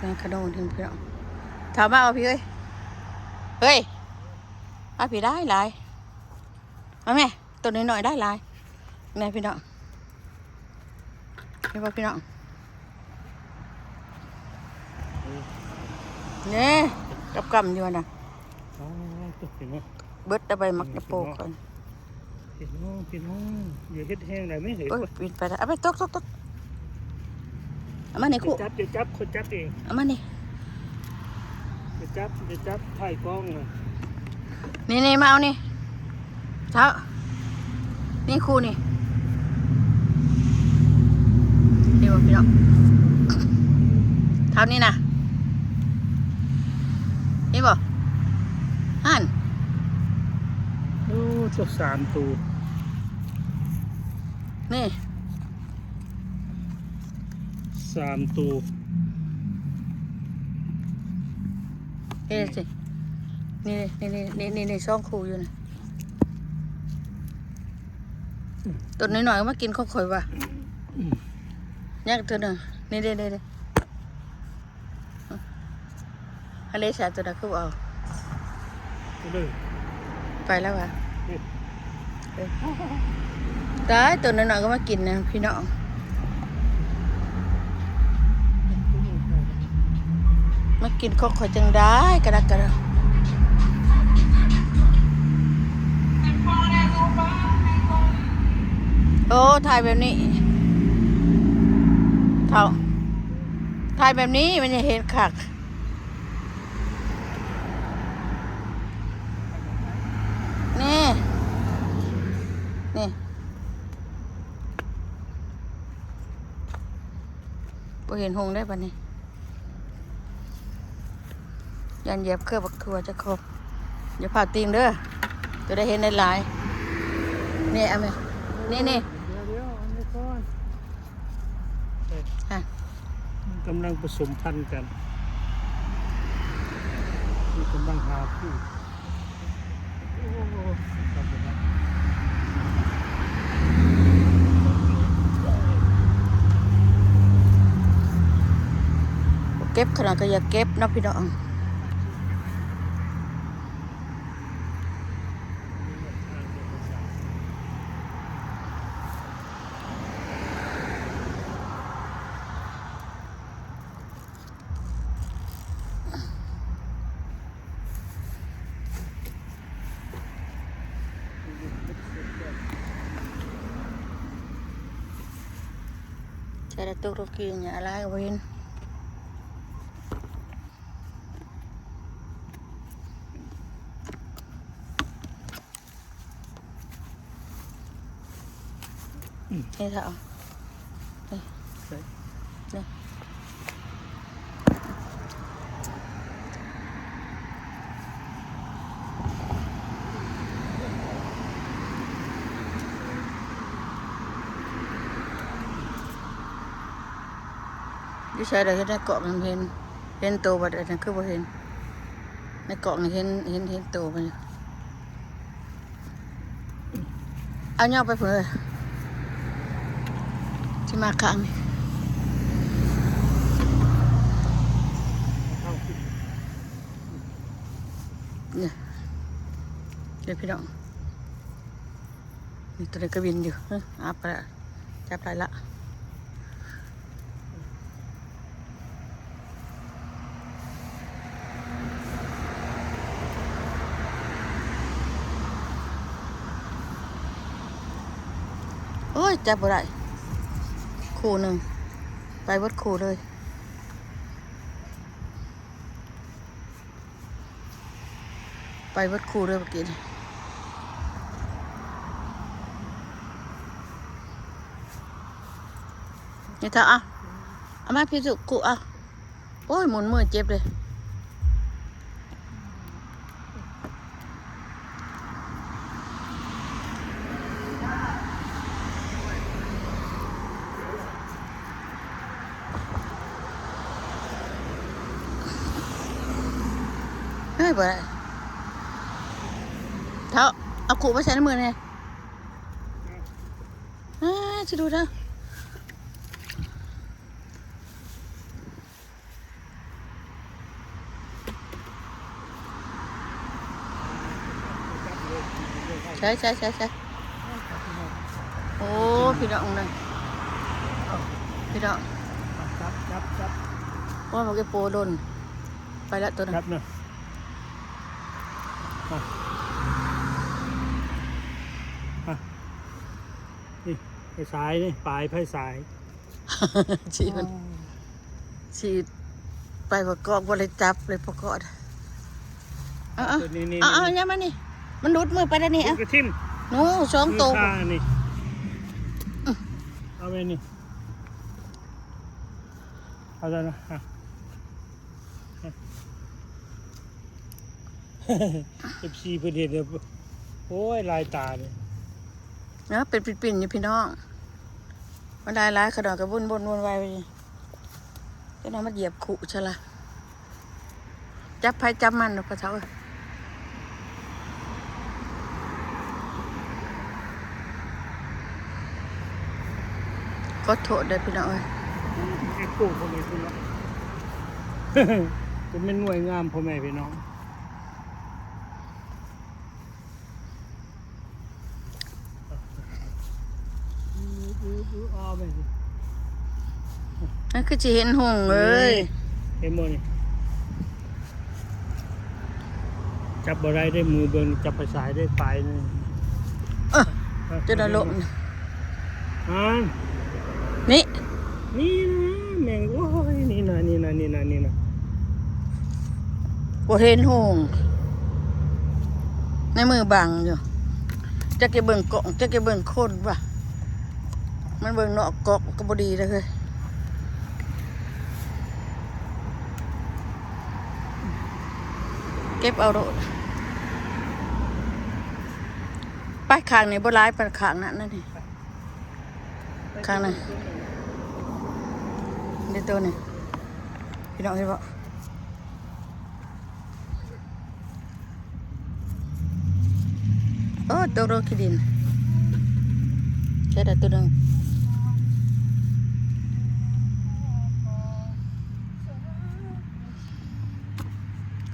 ນາຂະໂນນ ພີ່ນ້ອງ. ຖາມວ່າເອົາພີ່ເອີຍ ເຮີ້ຍ ມາພີ່ຫຼາຍໆ ມາແມ່. ຕົວນ້ອຍໆ ຫຼາຍໆ ແມ່ພີ່ນ້ອງ ເຫັນບໍ່ພີ່ນ້ອງ? ເອີ ນີ້ ກັບກຳຢູ່ຫັ້ນນະ. ອໍ ຕົກເຫັນບໍ່? ເບິດແຕ່ໃບໝາກຕະໂປກ່ອນ ພີ່ນ້ອງ ພີ່ນ້ອງ ຢ່າເຮັດແຮງໄດ້ແມ່ເອີຍ. ໂອ້ຍ ປີນໄປແລ້ວ ເອົາໄປ ຕົກໆໆ. ເອົາມານີ້ ຄຸ ຢ່າຈັບ ຢ່າຈັບ ຂ້ອຍຈັບເອງ. ເອົາມານີ້ ຢ່າຈັບ ຢ່າຈັບ ຖ່າຍກ້ອງນະ. ນີ້ໆ ມາເອົານີ້ ເຖົ້າ ນີ້ ຄູ່ນີ້ ເຫັນບໍ່ພີ່ນ້ອງ? ເທົ່ານີ້ນະ ເຫັນບໍ່? ຫັ້ນ ໂອ້ ຕົກສາມໂຕ ນີ້ ສາມໂຕ ເຫັນຊິ ນີ້ໆໆ ສອງຄູ່ຢູ່ນະ. ຕົວນ້ອຍໆ ມາກິນຂອງຂ້ອຍວ່າ ຍັງຕົວໜຶ່ງ ນີ້ເດ້ໆໆ. ອັນນີ້ຊະ ຕົວນັ້ນຄືບໍ່ເອົາ ໄປແລ້ວຫວາ? ເອີ ຕາຍ ຕົວນ້ອຍໆ ກໍມາກິນນະພີ່ນ້ອງ ມາກິນຂອງຂ້ອຍຈັ່ງໃດ ກະດັກກະດອ. ໂອ້ ຖ່າຍແບບນີ້ ເຖົ້າ ຖ່າຍແບບນີ້ມັນຈະເຫັນຄັກ. ນີ້ ນີ້ ບໍ່ເຫັນຫົງໄດ້ບັດນີ້ ຢ້ານຢຽບເຄືອບັກຖົ່ວເຈົ້າຂອງ. ຢ່າພາດຕີງເດີ ຈະໄດ້ເຫັນຫຼາຍໆ. ນີ້ ເອົາແມ່ ນີ້ໆ ດຽວໆ ເອົານີ້ກ່ອນ. ຮະ ມັນກຳລັງປະສົມພັນກັນ ມັນກຳລັງຫາຄູ່. ໂອ້ ບໍ່ເກັບຂະໜາດກໍຢາກເກັບເນາະພີ່ນ້ອງ. ໃສ່ລະຕຸກລົງກີ້ຫຍ້າຫຼາຍກໍບໍ່ເຫັນ. ນີ້ເຖົ້າ ນີ້ ໃສ່ ນີ້ ຢູ່ໃສລະ? ເຫັນໃນກ້ອງຫັ້ນເຫັນ ເຫັນໂຕບໍ່? ອັນນັ້ນຄືບໍ່ເຫັນ ໃນກ້ອງນີ້ເຫັນ ເຫັນ ເຫັນໂຕມັນຢູ່. ເອົາຍ່ອງໄປພຸ້ນເລີຍ ຊິມາຂ້າງນີ້ ນີ້ ເດີພີ່ນ້ອງ. ນີ້ ຕົວນີ້ກໍບິນຢູ່ ເອີ ອັບໄປລະ ຈັບໄດ້ລະ. ໂອ້ຍ ຈັບບໍ່ໄດ້ ຄູ່ໜຶ່ງ ໄປເບິດຄູ່ເລີຍ. ໄປເບິດຄູ່ເລີຍເມື່ອກີ້ນີ້ ນີ້ເຖົ້າ ເອົາ ເອົາມາພີ່ ທຸກຄູ່ ເອົາ. ໂອ້ຍ ໝູນມືເຈັບເດ້. ເຮີ້ຍ ບໍ່ໄດ້ ເຖົ້າ ເອົາຄຸໄປໃສ່ໃນມືແດ່. ເອີ ຊິດູດເດີ. ໃສ່ໆໆ ໂອ້ ພີ່ນ້ອງເອີຍ ພີ່ນ້ອງ ຈັບໆໆ ໂອ້ ມັນກໍໂປດົນ ໄປລະຕົວນັ້ນ ຈັບນະ ມາ ມາ ນີ້ ໄຟສາຍນີ້ ປາຍໄຟສາຍ ຊິມັນ ຊິໄປປະກອບ ບໍ່ໄດ້ຈັບເລີຍປະກອບ ເອົາໆ ນີ້ໆໆ ເອົາໆ ຢ່າມານີ້ ມັນຫຼຸດມືໄປແລ້ວນີ້ ມັນກະຖິ້ມ ໂອ້ ສອງໂຕ ນີ້ ອື ເອົາໄວ້ນີ້ ເອົາຊະນະ ເອັຟຊີເພິ່ນເຫັນແລ້ວ ໂອ້ຍ ລາຍຕານີ້ ເນາະ ເປັນປິ່ນໆຢູ່ພີ່ນ້ອງ ມັນຫຼາຍໆ ຂະນ້ອຍກໍວຸ່ນໆ ວຸ່ນວາຍໄປ ຈັກໜ່ອຍມັນຢຽບຄຸຊະລະ ຈັບໃຜຈັບມັນເນາະ ພໍ່ເຖົ້າເອີຍ ຂໍໂທດເດີພີ່ນ້ອງເອີຍ ເອັກໂກພໍ່ແມ່ພີ່ນ້ອງ ຈະແມ່ນໜ່ວຍງາມພໍ່ແມ່ພີ່ນ້ອງ. ມັນຄືຊິເຫັນຫົງເອີຍ ເຫັນບໍ່ນີ້ ຈັບບໍ່ໄດ້ເດ້ ມືເບິ່ງ ຈັບໄປສາຍໄດ້ປາຍໜຶ່ງ ເອີ ຈົນລະລົ້ມ ຫັ້ນ ນີ້ ນີ້ນະ ແມ່ງ ໂອ້ຍ ນີ້ນະ ນີ້ນະ ນີ້ນະ ນີ້ນະ ບໍ່ເຫັນຫົງ ໃນມືບັງຢູ່ ຈັກຈະເບິ່ງກ້ອງ ຈັກຈະເບິ່ງຄົນວະ ມັນເບິ່ງນອກກອກກໍບໍ່ດີເດ້ເຮີ້ຍ ເກັບເອົາໂລດ ໄປຂ້າງນີ້ບໍ່ຫຼາຍປານຂ້າງນັ້ນນະນີ້ ຂ້າງນັ້ນ ເດ້ໂຕນີ້ ພີ່ນ້ອງເຫັນບໍ່? ໂອ້ ຕົກລົງຂີ້ດິນ ແຄ່ໄດ້ໂຕໜຶ່ງ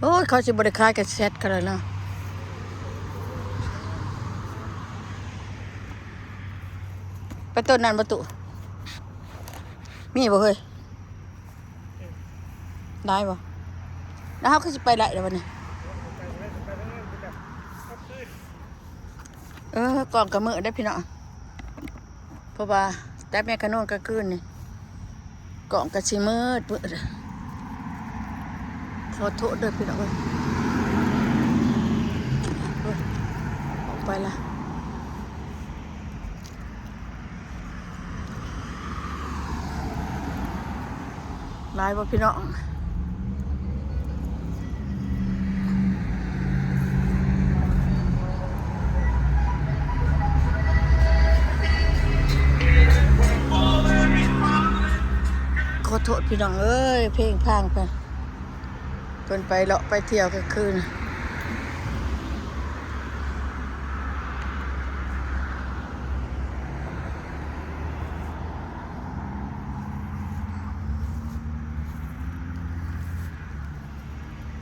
ໂອ້ຍ ເຂົາຊິບໍ່ໄດ້ຂາຍກະແຊັດກັນແລ້ວເນາະ ໄປຕົ້ນນັ້ນບໍ່ຕຸ ມີບໍ່ເຮີ້ຍ? ໄດ້ບໍ່? ແລ້ວເຮົາຄືຊິໄປໄດ້ແລ້ວບັດນີ້ ເອີ ກ້ອງກະມືດເດ້ພີ່ນ້ອງ ເພາະວ່າຈັບແມ່ຂະໜູນກາງຄືນນີ້ ກ້ອງກະຊິມືດມືດ ຂໍໂທດເດີພີ່ນ້ອງເອີຍ ເອີ ອອກໄປລະ. ຫຼາຍບໍ່ພີ່ນ້ອງ? ຂໍໂທດພີ່ນ້ອງເອີຍ ເພງພາງໄປ. ເພິ່ນໄປເລາະໄປທ່ຽວກາງຄືນ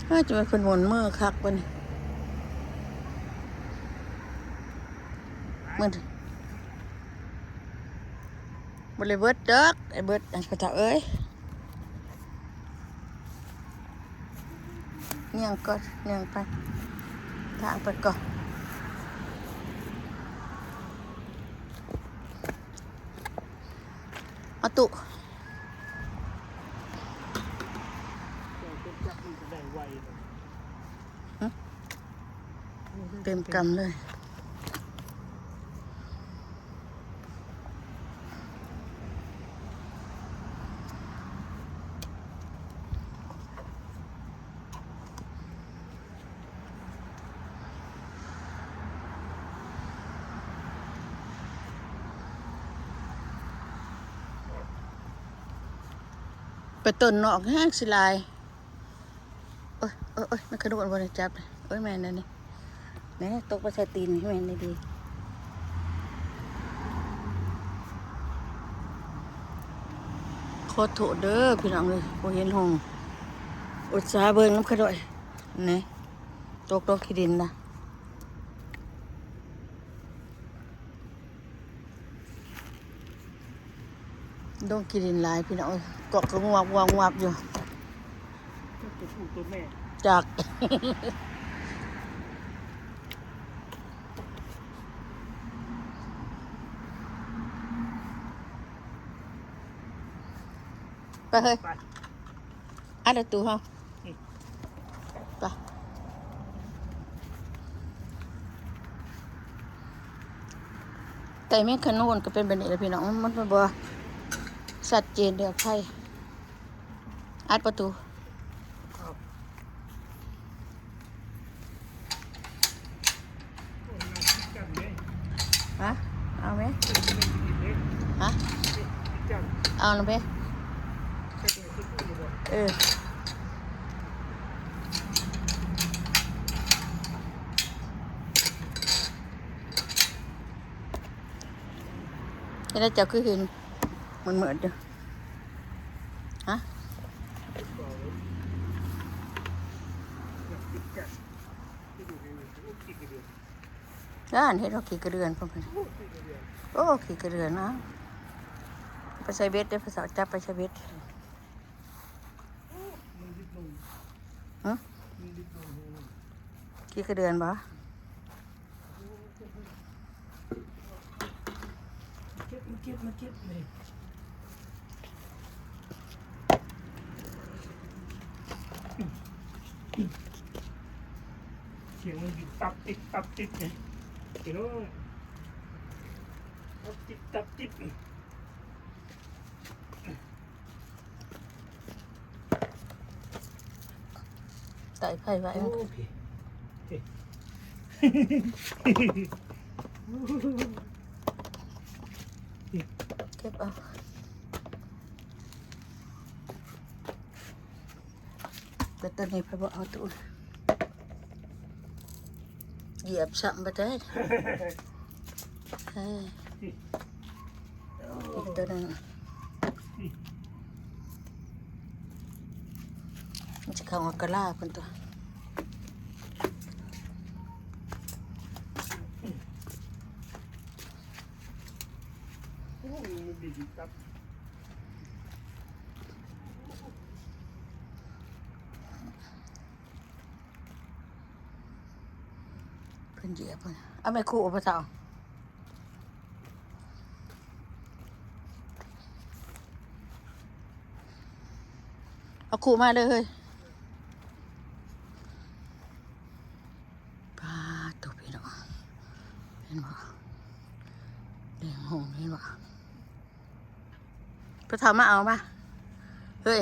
ເອີ ຈະແມ່ນເພິ່ນມ່ວນມືຄັກບັດນີ້ ມື້ ບໍ່ໄດ້ເບິດດອກ ໄດ້ເບິດອັນ ພໍ່ເຖົ້າເອີຍ ຍ່າງກ່ອນ ຍ່າງໄປ ທາງໄປກ່ອນ ເອົາຕຸ ເຕັມກຳເລີຍ. ໄປຕົ້ນນອກແຮງຊິຫຼາຍ. ໂອ້ຍ ໂອ້ຍ ໂອ້ຍ ມັນກະໂດດບໍ່ໄດ້ຈັບ ໂອ້ຍ ແມ່ນແລ້ວນີ້ ແນ່ ຕົກໄປໃສ່ຕີນ ແມ່ນດີ. ຂໍໂທດເດີພີ່ນ້ອງເອີຍ ບໍ່ເຫັນຫົງ ອຸດສາເບິ່ງນຳຂະດ້ອຍ ແນ່ ຕົກດອກຂີ້ດິນນະ. ດົງຂີ້ດິນຫຼາຍພີ່ນ້ອງເອີຍ ກອກກະງວບງວບງວບຢູ່ ຈັກ ໄປເຮີ້ຍ ໄປ ອັດລະຕູເຮົາ ໄປ ໄກ່ແມ່ນຂະໂນນກໍເປັນແບບນີ້ແຫຼະພີ່ນ້ອງ ມັນ ມັນບໍ່ຊັດເຈນເດ້ອ ໄຟ ອັດປະຕູ ຮະ ເອົາແມະ ຮະ ເອົານະແມະ ເອີ ເຮັດໃຫ້ເຈົ້າຄືເຫັນມືດໆຢູ່ ຮະ ນັ້ນເຮັດອອກຂີ້ກະເດືອນພຸ້ນ ໂອ້ ຂີ້ກະເດືອນນະ ໄປໃສ່ເບັດເດີ້ ພະເຈົ້າ ຈັບໄປໃສ່ເບັດ ຮະ ຂີ້ກະເດືອນບໍ່? ເກັບ ມາເກັບ ມາເກັບເລີຍ ສຽງມັນຕິດຕັບຕິດ ຕັບຕິດເລີຍ ພີ່ນ້ອງ ຕັບຕິດ ຕັບຕິດ. ໄຕ່ໄຜ່ໄວ້ ໂອ້ ພີ່ ເກັບເອົາ ແຕ່ຕົວນີ້ໄຜບໍ່ເອົາ ໂຕ ຢຽບຊ້ຳບໍ່ໄດ້ ເອີ ອີກຕົວໜຶ່ງ ມັນຈະເຂົ້າອອກກະລາພຸ້ນຕົວະ ໂອ້ຍ ມັນດີຈັງ ເພິ່ນຢຽບ ເອົາແມ່ຄູ ເອົາພໍ່ເຖົ້າ ເອົາຄູມາເດີເຮີ້ຍ ປາດໂທ້ ພີ່ນ້ອງ ເຫັນບໍ່ ແດງໂຮງ ເຫັນບໍ່? ພໍ່ເຖົ້າມາເອົາມາ ເຮີ້ຍ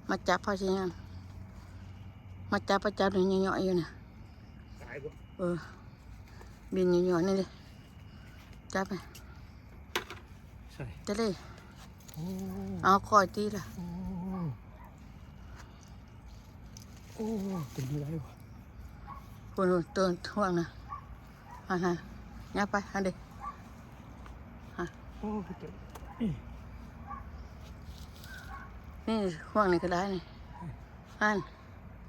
ມາຈັບພໍ່ຊິຍັງ ມາຈັບ ມາຈັບນີ້ ຍໍ້ໆຢູ່ນະ ຕາຍບໍ່? ເອີ ບິນຍໍ້ໆນີ້ເດ້ ຈັບໄປ ໃສ່ ຈັບເດ້ ໂອ້ ເອົາຄ່ອຍຕີລະ ໂອ້ ໂອ້ ເປັນຈັ່ງໃດວະ ພຸ້ນ ໂຕນ ຫ່ວງນະ ຫັ້ນ ຫັ້ນ ຫຍັບໄປ ຫັ້ນເດ້ ຮະ ໂອ້ ນີ້ ຫ່ວງນີ້ກໍໄດ້ນີ້ ຫັ້ນ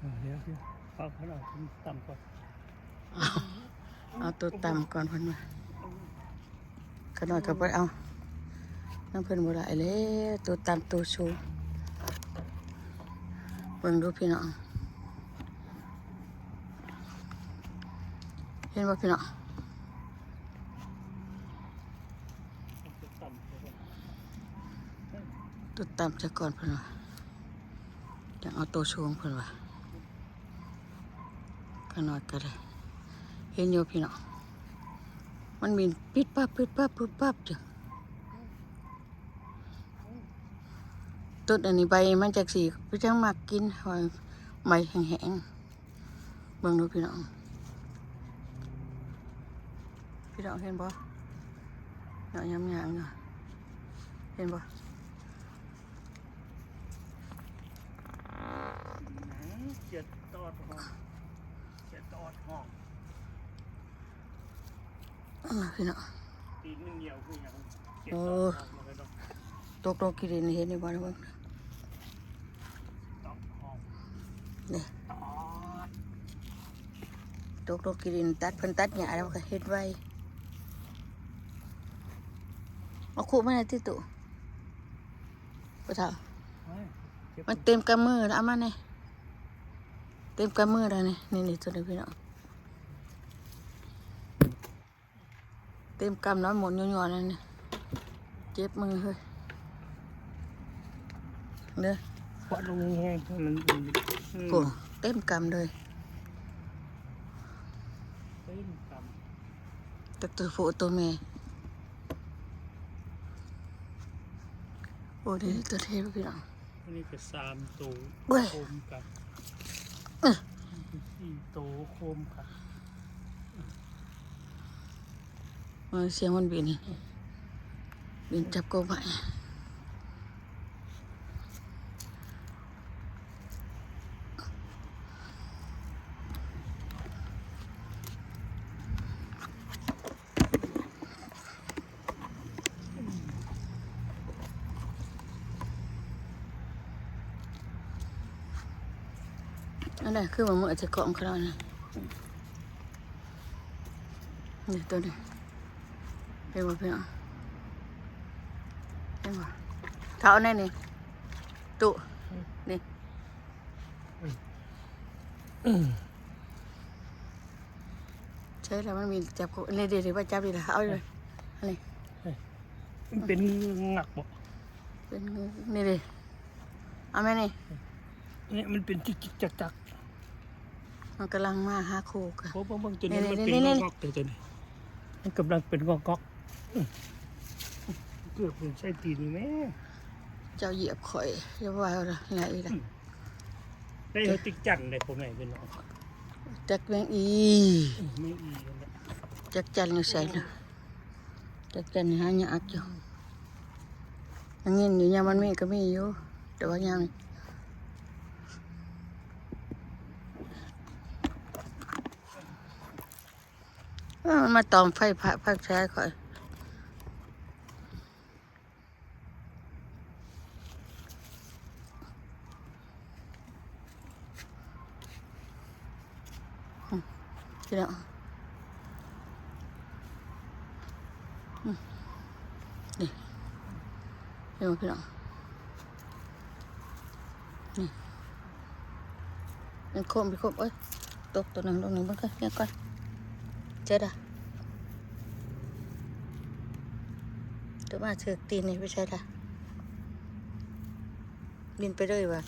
ເອີ ດຽວ ດຽວ ເອົາ ເອົາຕົວຕ່ຳກ່ອນ ເອົາ ເອົາຕົວຕ່ຳກ່ອນ ເພິ່ນວ່າ ຂະນ້ອຍກໍບໍ່ໄດ້ເອົາ ນຳເພິ່ນບໍ່ໄດ້ແລ້ວ ໂຕຕ່ຳໂຕສູງ ເບິ່ງດູພີ່ນ້ອງ ເຫັນບໍ່ພີ່ນ້ອງ ໂຕຕ່ຳຊະກ່ອນ ເພິ່ນວ່າ ຈັ່ງເອົາໂຕສູງ ເພິ່ນວ່າ. ຂະນ້ອຍກໍໄດ້ ເຫັນຢູ່ພີ່ນ້ອງ ມັນບິນປິດປັບ ປິດປັບ ປິດປັບຢູ່ ຕົ້ນອັນນີ້ໃບມັນຈັກຊິ ຄືຈັ່ງມັກກິນ ໃບແຫ້ງໆ ເບິ່ງດູພີ່ນ້ອງ ພີ່ນ້ອງເຫັນບໍ່ ເນາະ ຍາມຍ່າງເນາະ ເຫັນບໍ່? ອືມ ຂຽດຕອດຫ້ອງ ຂຽດຕອດຫ້ອງ ອ່າ ພີ່ນ້ອງ ຕີນມັນໜຽວຄືຫຍັງ ຂຽດຕອດຫ້ອງ ໂອ້ ມັນກໍຕ້ອງ ຕົກລົງຂີ້ດິນ ເຫັນຢູ່ບໍ່ ເບິ່ງ ຕອດຫ້ອງ ນີ້ ຕອດ ຕົກລົງຂີ້ດິນ ຕັດ ເພິ່ນຕັດຫຍ້າແລ້ວກໍເຮັດໄວ ເອົາຄຸມາແດ່ຕິ ຕູ້. ບໍ່ເຖົ້າ ມັນເຕັມກຳມືແລ້ວ ເອົາມາແດ່ ເຕັມກຳມືແລ້ວນີ້ ນີ້ໆ ໂຕນີ້ພີ່ນ້ອງ ເຕັມກຳແລ້ວໝົດຍ້ອນໆ ນັ້ນນີ້ ເຈັບມືເຮີ້ຍ ເດີ ຄວັນລົງແຮງໆ ມັນ ອືມ ໂອ້ ເຕັມກຳເລີຍ ເຕັມກຳ ຈັກໂຕຜູ້ໂຕແມ່ ໂອ້ ນີ້ໂຕເທບພີ່ນ້ອງ ອັນນີ້ກໍສາມໂຕ ໂອ້ຍ ໂຄມກັນ ເອີ ສີ່ໂຕໂຄມກັນ ເອີ ສຽງມັນບິນ ບິນຈັບກົບໄວ້. ອັນນັ້ນຄືວ່າມື້ຈະກອງຂະໜາດນັ້ນ ນີ້ໂຕນີ້ ເຫັນບໍ່ພີ່ນ້ອງ ເຫັນບໍ່ ເທົ່າແນ່ນີ້ ຕຸ ນີ້ ໃຊ່ແລ້ວ ມັນມີຈັບ ນີ້ເດ ວ່າຈັບນີ້ລະ ເອົາຢູ່ ອັນນີ້ ມັນເປັນງືງັກບໍ່ ເປັນງື ນີ້ເດ ເອົາແມ່ນີ້ ນີ້ມັນເປັນຈິກໆຈັກໆ ມັນກຳລັງມາຫາຄູ່ກັນ ໂອ້ ເບິ່ງໆ ໂຕນັ້ນມັນເປັນງອກໆເດ ໂຕນີ້ ມັນກຳລັງເປັນງອກໆ ອື ເກືອບເປັນໄສ້ຕີນແມ່ ເຈົ້າຢຽບຂ້ອຍ ຢ່າວ່າຫຼາຍອີກລະ ອື ໄດ້ເຮົາຕິກຈັນໄດ້ພໍ່ແມ່ພີ່ນ້ອງ ຈັກແມງອີ່ ແມງອີ່ນັ້ນແຫຼະ ຈັກຈັນຢູ່ໃສລະ ຈັກຈັ່ງຫາຍາກຢູ່ ໄດ້ຍິນຢູ່ ຍາມມັນມີກໍມີຢູ່ ແຕ່ວ່າຍາມນີ້ ເອີ ມັນມາຕອມໄຟ ໄຟ ໄຟແຊຂ້ອຍ. ອືມ ພີ່ນ້ອງ ອືມ ນີ້ ເຫັນບໍ່ພີ່ນ້ອງ ນີ້ ມັນຄົມ ມັນຄົມ ເອີຍ ຕົກຕົວໜຶ່ງ ຕົວໜຶ່ງ ເບິ່ງກ່ອນ ເບິ່ງກ່ອນ ໃສ່ດາ ຕົວມາຖືກຕີນນີ້ ໄປໃສ່ດາ ບິນໄປເລີຍວ່າ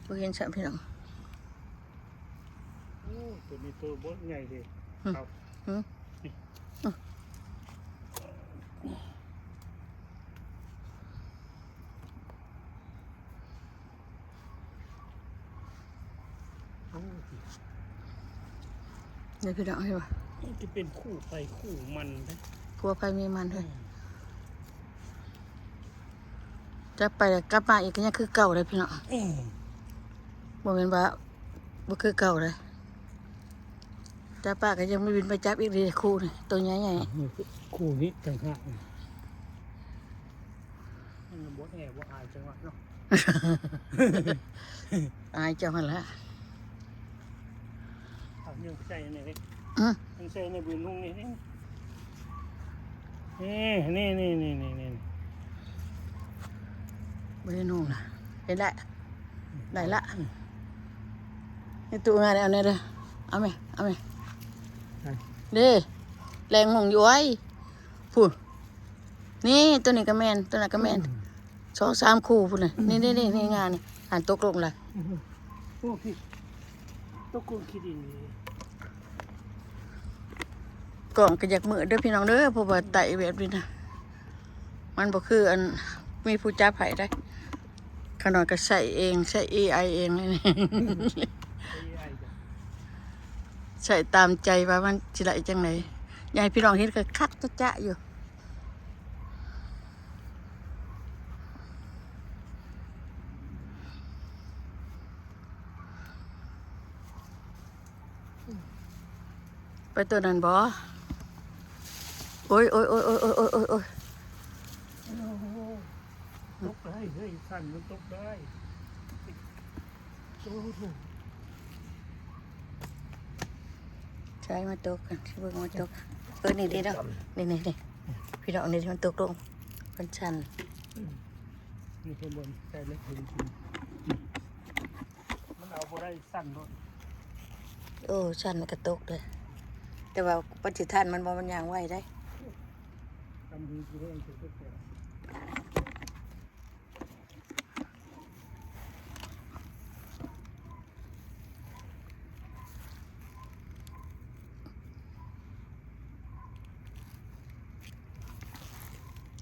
ບໍ່ເຫັນຊ້ຳພີ່ນ້ອງ ໂອ້ ຕົວນີ້ຕົວບໍ່ໃຫຍ່ເດ ອືມ ເອົາ ອືມ ນີ້ ອືມ ໂອ້ ນີ້ພີ່ນ້ອງເຫັນບໍ່ ມັນຈະເປັນຄູ່ໃຜຄູ່ມັນເດ້ ຜົວໃຜເມຍມັນເດ້ ອືມ ຈັບໄປແລ້ວກັບມາອີກກໍຍັງຄືເກົ່າເດ້ພີ່ນ້ອງ ອືມ ບໍ່ແມ່ນວ່າບໍ່ຄືເກົ່າເດ້ ຈັບປາກໍຍັງມີບິນມາຈັບອີກເດ້ ຄູ່ນີ້ ໂຕໃຫຍ່ໆ ຄູ່ນີ້ຕ່າງຫາກ ມັນບໍ່ແອບໍ່ອາຍຈັງຫວະເນາະ ອາຍເຈົ້າຫັ້ນລະ ເອົາຍັງໃສ່ໃນນີ້ ອືມ ຍັງໃສ່ໃນບຶນນຸ່ງນີ້ ນີ້ ນີ້ ນີ້ ນີ້ ນີ້ ນີ້ ບໍ່ໄດ້ນຸ່ງນະ ເຫັນແລ້ວ ໄດ້ລະ ອືມ ໃຫ້ຕູ້ງານເອົາແດ່ເດີ ເອົາແມ່ ເອົາແມ່ ໄປ ເດ້ ແລງມຸງຢູ່ໄວ້ ພຸ້ນ ນີ້ ຕົວນີ້ກໍແມ່ນ ຕົວນັ້ນກໍແມ່ນ ອືມ ສອງສາມຄູ່ພຸ້ນນະ ນີ້ໆໆ ງານີ້ ຫັ້ນຕົກລົງລະ ອືມ ໂອ້ ພີ່ ຕົກລົງຂີ້ດິນ ກ້ອງກໍຢາກມືດເດີພີ່ນ້ອງເດີ ເພາະວ່າໄຕ້ແບບນີ້ນະ ມັນບໍ່ຄືອັນ ມີຜູ້ຈັບໃຫ້ໄດ໋ ຂ້ານ້ອຍກໍໃຊ້ເອງ ໃຊ້ເອໄອເອງເລີຍນີ້ ໃຊ້ຕາມໃຈວ່າມັນຊິໄດ້ຈັ່ງໃດ ຢາກໃຫ້ພີ່ນ້ອງເຫັນຄັກໆ ຈະໆ ຢູ່. ໄປຕົວນັ້ນບໍ່? ໂອ້ຍ ໂອ້ຍ ໂອ້ຍ ໂອ້ຍ ໂອ້ຍ ໂອ້ຍ ໂອ້ຍ ໂອ້ໂຫ ຕົກໄດ້ເຮີ້ຍ ຊັ້ນມັນຕົກໄດ້ ໂອ້ໂຫ ໃສ່ມາຕົກກັນ ຊິເບິ່ງມາຕົກ ເອີ ນີ້ເດ້ເນາະ ນີ້ໆໆ ພີ່ນ້ອງ ນີ້ມັນຕົກລົງ ມັນສັ່ນ ອືມ. ນີ້ເຫັນບໍ່ ໃສ່ເຫຼັກເຫັນ ມັນເອົາບໍ່ໄດ້ ສັ່ນໂລດ. ໂອ້ ສັ່ນກະຕົກເດ້ ແຕ່ວ່າປະຕິທານມັນບໍ່ ມັນຍ່າງໄວໄດ໋. ຕຳຫູຊິແຫ້ງສຸດແລ້ວ.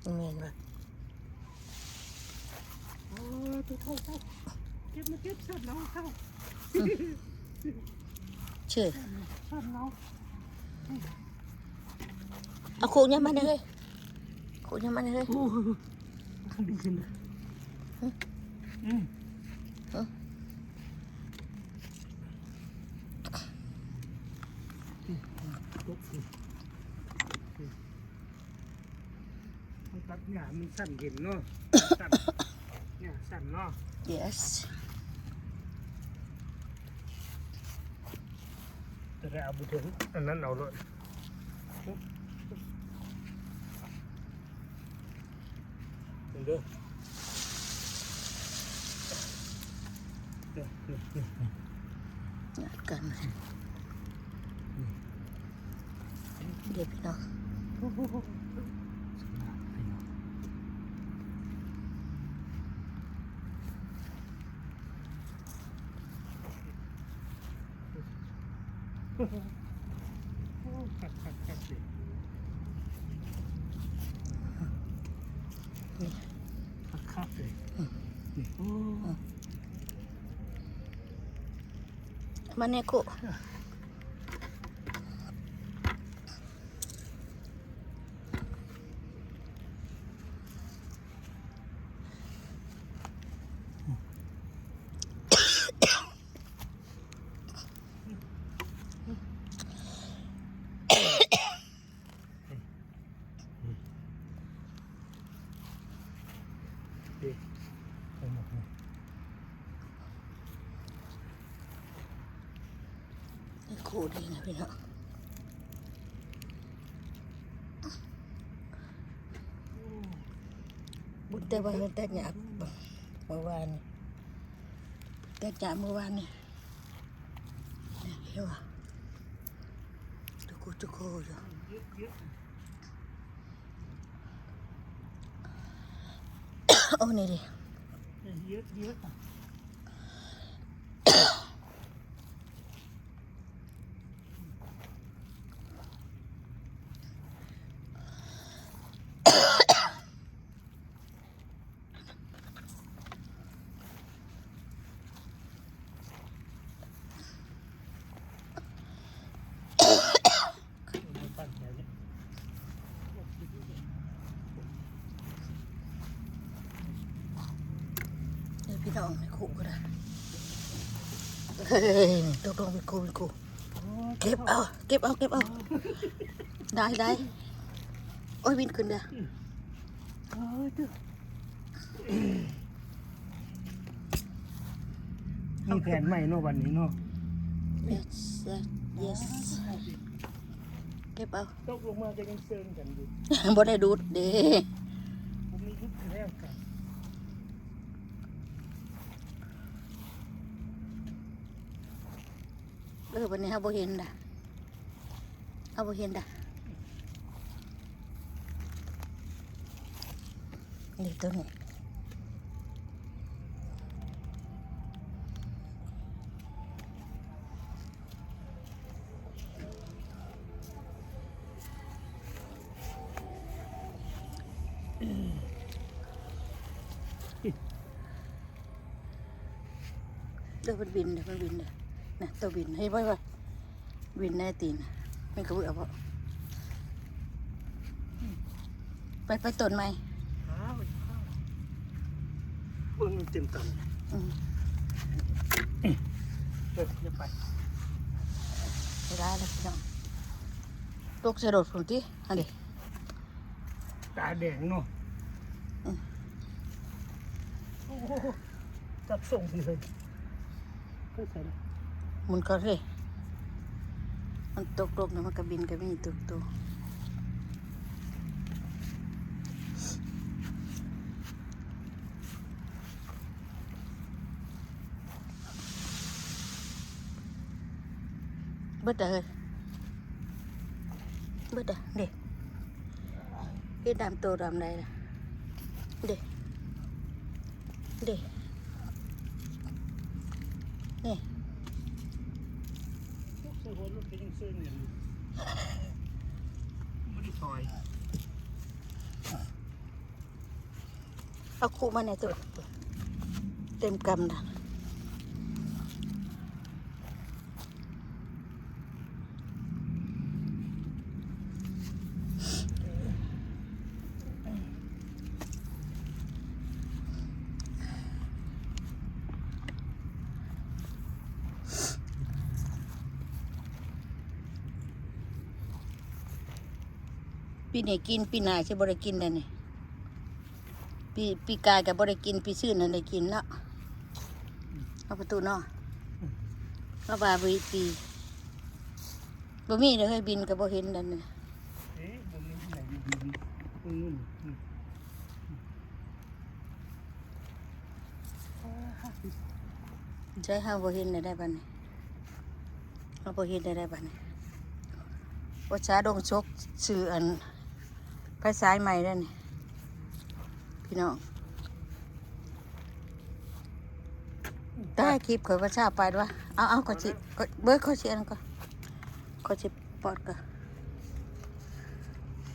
ແມ່ນບໍ່? ໂອ້ ຕົວເຂົ້າ ເຂົ້າ ເກັບມາເກັບ ສັ່ນເອົາ ເຂົ້າ ເຊີ ສັ່ນເອົາ. ເອົາໂຄກຍາມມາແດ່ເຮີ້ຍ ໂຄກຍາມມາແດ່ເຮີ້ຍ. ໂອ້ ດີຂຶ້ນ ອືມ ອືມ ຕົກ ມັນຕັດຫຍ້າມັນສັ້ນເຫັນເນາະ ສັ້ນ ຫຍ້າສັ້ນເນາະ. Yes. ຈະໄດ້ເອົາບໍ່ເຖິງ ອັນນັ້ນເອົາໂລດ. ເບິ່ງເດີ ຍາດກັນ ເດີພີ່ນ້ອງ. ໂອ້ ຄັກໆໆເດ ນີ້ ຄັກໆເດ ນີ້ ໂອ້ ມາແນ່ໂກ. ໂຄດດີນະພີ່ນ້ອງ ບຸນແຕ່ວ່າເຮົາຕັດຫຍ້າເມື່ອວານນີ້ ຕັດຫຍ້າເມື່ອວານນີ້ ເຫັນບໍ່ ຈຸໂຄຈຸໂຄຢູ່. ໂອ້ ນີ້ເດ ເຍອະໆ. ເອີ ພີ່ນ້ອງ ໃຫ້ຄຸກກໍໄດ້ ເຮີ້ຍ ຕົກລົງເປັນຄູ່ເປັນຄູ່. ເກັບເອົາ ເກັບເອົາ ເກັບເອົາ ໄດ້ ໄດ້. ໂອ້ຍ ວິນຂຶ້ນເດີ້ ເອີ ເດີ້. ມີແຜນໃໝ່ເນາະ ບັດນີ້ເນາະ. Yes, yes, yes. ເກັບເອົາ ຕົກລົງມາກໍຍັງເຊີງກັນຢູ່ ບໍ່ໄດ້ດູດເດ້ ບໍ່ມີດຸດແລ້ວກັນ. ເອີ ບັດນີ້ເຮົາບໍ່ເຫັນດາ ເຮົາບໍ່ເຫັນດາ ນີ້ຕົວນີ້ ເດີ ມັນບິນເດີ ມັນບິນເດີ ນະ ໂຕບິນ ເຫັນບໍ່ ວ່າບິນໃນຕີນ ແມ່ນກະເບືອບໍ່? ໄປ ໄປຕົ້ນໃໝ່ ເບິ່ງເຕັມຕາ ອືມ ເອີ ຢ່າໄປ ໄປຫຼາຍແລ້ວພີ່ນ້ອງ ຕົກໃສ່ລົດພຸ້ນຕິ ຫັ້ນເດ. ຕາແດງເນາະ ອືມ ໂອ້ໂຫ ຈັບສົ່ງເລີຍ ໄປໃສລະ ໝູນເຂົາເລີຍ ມັນຕົກລົງນະ ມັນກະບິນກະມີຕົກໂຕ. ເບິດເດີ ເບິດເດີ ເດ້ ເຮັດດຳໂຕດຳໃດລະ ເດ້ ເດ້ ນີ້ ໃສ່ຫົວລົດກໍຍັງເຊີນຢູ່ ບໍ່ໄດ້ຖອຍ. ເອົາຄຸມາແດ່ຕູ້ ເຕັມກຳນະ. ປີນີ້ກິນ ປີໜ້າຊິບໍ່ໄດ້ກິນແລ້ວນີ້. ປີ ປີກາຍກໍບໍ່ໄດ້ກິນ ປີຊືນນັ້ນໄດ້ກິນເນາະ. ເອົາປະຕູເນາະ ເຮົາວ່າບໍ່ມີປີ ບໍ່ມີເດ້ເຮີຍ ບິນກໍບໍ່ເຫັນແລ້ວນີ້. ເອ ບໍ່ມີໃນບິນ ອືມ ໃສ ເຮົາບໍ່ເຫັນໄດ້ບາດນີ້ ເຮົາບໍ່ເຫັນໄດ້ບາດນີ້. ໂອຊາດົງສົກ ຊື່ອັນ ໄຟສາຍໃໝ່ເດ້ນີ້ ພີ່ນ້ອງ. ຕາຍ ຄລິບຂ້ອຍວ່າຊ້າໄປວະ. ເອົາ ເອົາ ຂ້ອຍຊິ ຂ້ອຍ ເບິ່ງ ຂ້ອຍຊິອັນນັ້ນກ່ອນ ຂ້ອຍຊິປອດກ່ອນ.